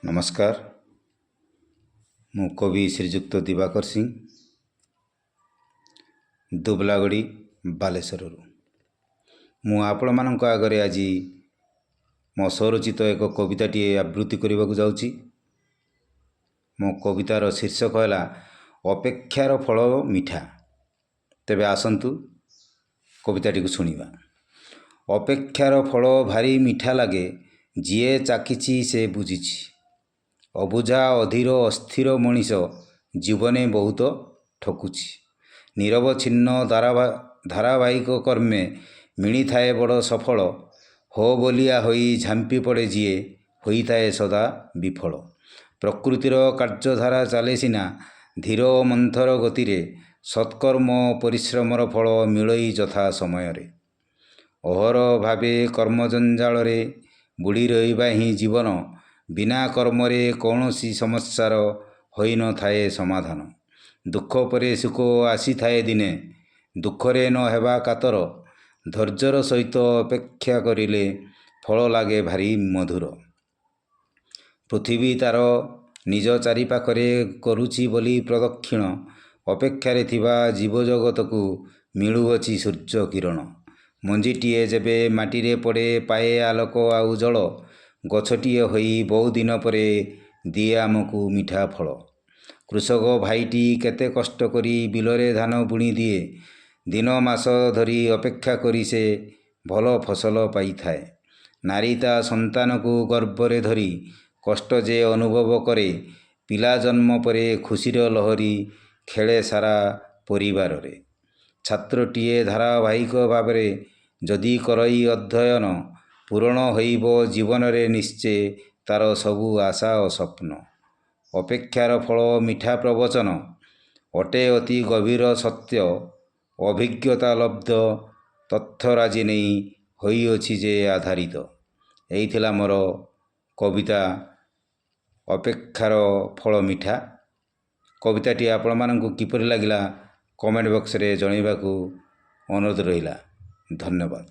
ନମସ୍କାର। ମୁଁ କବି ଶ୍ରୀଯୁକ୍ତ ଦିବାକର ସିଂ, ଦୁବଲାଗଡ଼ି, ବାଲେଶ୍ୱରରୁ। ମୁଁ ଆପଣମାନଙ୍କ ଆଗରେ ଆଜି ମୋ ସ୍ୱରଚିତ ଏକ କବିତାଟିଏ ଆବୃତ୍ତି କରିବାକୁ ଯାଉଛି। ମୋ କବିତାର ଶୀର୍ଷକ ହେଲା ଅପେକ୍ଷାର ଫଳ ମିଠା। ତେବେ ଆସନ୍ତୁ, କବିତାଟିକୁ ଶୁଣିବା। ଅପେକ୍ଷାର ଫଳ ଭାରି ମିଠା ଲାଗେ, ଯିଏ ଚାଖିଛି ସେ ବୁଝିଛି। ଅବୁଝା, ଅଧୀର, ଅସ୍ଥିର ମଣିଷ ଜୀବନେ ବହୁତ ଠକୁଛି। ନିରବଚ୍ଛିନ୍ନ ଧାରାବାହିକ କର୍ମେ ମିଳିଥାଏ ବଡ଼ ସଫଳ। ହୋ ବୋଲିଆ ହୋଇ ଝାମ୍ପି ପଡ଼େ ଯିଏ, ହୋଇଥାଏ ସଦା ବିଫଳ। ପ୍ରକୃତିର କାର୍ଯ୍ୟଧାରା ଚାଲେ ସିନା ଧୀର ଓ ମନ୍ଥର ଗତିରେ, ସତ୍କର୍ମ ଓ ପରିଶ୍ରମର ଫଳ ମିଳଇ ଯଥା ସମୟରେ। ଅହରହ ଭାବେ କର୍ମଜଞ୍ଜାଳରେ ବୁଡ଼ି ରହିବା ହିଁ ଜୀବନ। ବିନା କର୍ମରେ କୌଣସି ସମସ୍ୟାର ହୋଇନଥାଏ ସମାଧାନ। ଦୁଃଖ ପରେ ସୁଖ ଆସିଥାଏ ଦିନେ, ଦୁଃଖରେ ନ ହେବା କାତର। ଧୈର୍ଯ୍ୟର ସହିତ ଅପେକ୍ଷା କରିଲେ ଫଳ ଲାଗେ ଭାରି ମଧୁର। ପୃଥିବୀ ତାର ନିଜ ଚାରିପାଖରେ କରୁଛି ବୋଲି ପ୍ରଦକ୍ଷିଣ, ଅପେକ୍ଷାରେ ଥିବା ଜୀବଜଗତକୁ ମିଳୁଅଛି ସୂର୍ଯ୍ୟ କିରଣ। ମଞ୍ଜିଟିଏ ଯେବେ ମାଟିରେ ପଡ଼େ, ପାଏ ଆଲୋକ ଆଉ ଜଳ, ଗଛଟିଏ ହୋଇ ବହୁଦିନ ପରେ ଦିଏ ଆମକୁ ମିଠା ଫଳ। କୃଷକ ଭାଇଟି କେତେ କଷ୍ଟ କରି ବିଲରେ ଧାନ ବୁଣିଦିଏ। ଦିନ ମାସ ଧରି ଅପେକ୍ଷା କରି ସେ ଭଲ ଫସଲ ପାଇଥାଏ। ନାରୀ ତା ସନ୍ତାନକୁ ଗର୍ଭରେ ଧରି କଷ୍ଟ ଯେ ଅନୁଭବ କରେ, ପିଲା ଜନ୍ମ ପରେ ଖୁସିର ଲହରୀ ଖେଳେ ସାରା ପରିବାରରେ। ଛାତ୍ରଟିଏ ଧାରାବାହିକ ଭାବରେ ଯଦି କରଇ ଅଧ୍ୟୟନ, ପୂରଣ ହୋଇବ ଜୀବନରେ ନିଶ୍ଚେ ତାର ସବୁ ଆଶା ଓ ସ୍ୱପ୍ନ। ଅପେକ୍ଷାର ଫଳ ମିଠା ପ୍ରବଚନ ଅଟେ ଅତି ଗଭୀର ସତ୍ୟ, ଅଭିଜ୍ଞତା ଲବ୍ଧ ତଥ୍ୟରାଜି ନେଇ ହୋଇଅଛି ଯେ ଆଧାରିତ। ଏଇ ଥିଲା ମୋର କବିତା ଅପେକ୍ଷାର ଫଳ ମିଠା। କବିତାଟି ଆପଣମାନଙ୍କୁ କିପରି ଲାଗିଲା, କମେଣ୍ଟ ବକ୍ସରେ ଜଣାଇବାକୁ ଅନୁରୋଧ ରହିଲା। ଧନ୍ୟବାଦ।